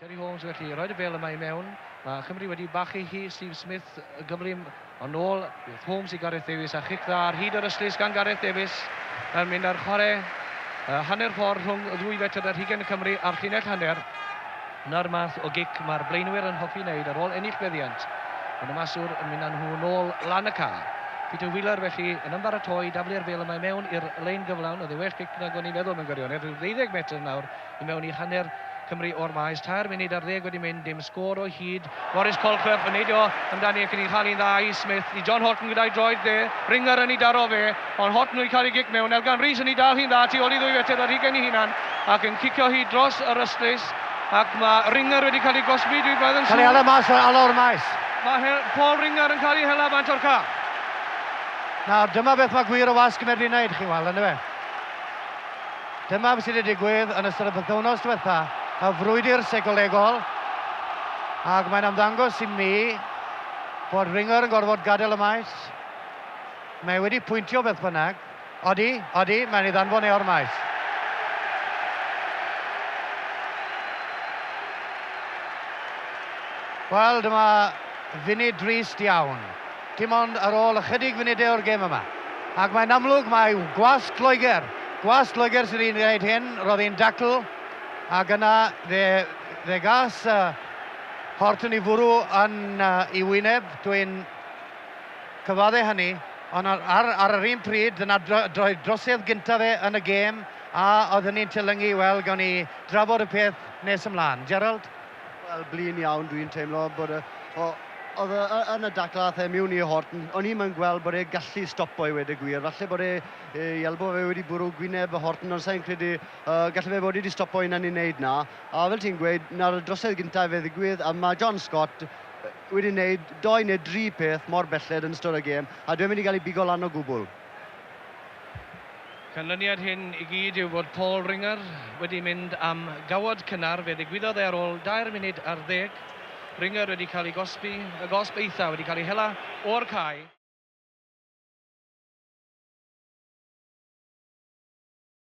Terry Holmes felly, roed y bêl yma i mewn. Mae Cymru wedi bachu hi, Steve Smith y gyflym, ond nôl wrth Holmes i Gareth Davies a chic dda ar hyd yr ystlys gan Gareth Davies yn mynd ar chwarae hanner ffordd rhwng y ddwy fetr ar hugain y Cymru a'r llinell hanner. Na'r math o gic mae'r blaenwyr yn hoffi wneud ar ôl ennill meddiant. Ond y maswr yn mynd â nhw nôl lan y ca. Peter Wheeler felly yn ymbaratoi daflu'r bêl yma i mewn i'r lein gyflawn. Oedd e well gic nag o'n i'n meddwl mewn gwirionedd. Rhyw ddeuddeg metr nawr i mewn i hanner Cymru o'r maes. 13 munud wedi mynd, dim sgôr o hyd. Maurice Colclough yn neidio amdani ac yn ei chael hi'n dda i Smith. I John Horton gyda'i droed dde. Ringer yn ei daro fe, ond Horton wedi cael ei gic mewn. Elgan Rees yn ei dal hi'n dda tu ôl i 2 metr ei hunan ac yn cicio hi dros yr ystlys. Ac mae Ringer wedi cael ei gosbi, dwi'n braidd yn Cael ei hala mas o'r maes. Mae Paul Ringer yn cael ei hela bant o'r ca. Nawr, dyma beth mae gwir y wasg yn medru wneud, chi'n weld, ynddo fe? Dyma beth sydd wedi digwydd yn ystod y pythefnos diwetha, y frwydr seicolegol, ac mae'n ymddangos i mi bod Ringer yn gorfod gadael y maes. Mae wedi pwyntio beth bynnag. Odi, odi, mae'n ei ddanfon e o'r maes. Wel, dyma funud drist iawn. Dim ond ar ôl ychydig funudau o'r gêm yma. Ac mae'n amlwg mae gwasg Loegr. Gwasg Loegr sydd wedi'n gwneud hyn, roedd hi'n dacl, ac yna fe gas Horton i fwrw yn ei wyneb. Dwi'n cyfadde hynny, ond ar yr un pryd, dyna drosedd gyntaf fe yn y gêm, a oedd hynny'n telyngu, wel, gawn ni drafod y peth nes ymlaen. Gerald? Wel, blin iawn dwi'n teimlo bod y... O, oedd yn y dacl ath e mewn i Horton, o'n i'm yn gweld bod e gallu stopo i weud y gwir. Falle bod e, ei elbow fe wedi bwrw gwyneb y Horton, ond sa'n credu gallai fe fod wedi stopo hunan i wneud na. A fel ti'n gweud, na'r drosedd gyntaf fe ddigwydd, a mae John Scott wedi wneud doi neu dri peth mor belled yn ystod y gêm, a dwi'n mynd i gael ei bigo lan o gwbl. Canlyniad hyn i gyd yw fod Paul Ringer wedi mynd am gawod cynnar. Fe ddigwyddodd e ar ôl 13 munud. Ringer wedi cael ei gosbi, y gosb eitha wedi cael ei hela o'r cae.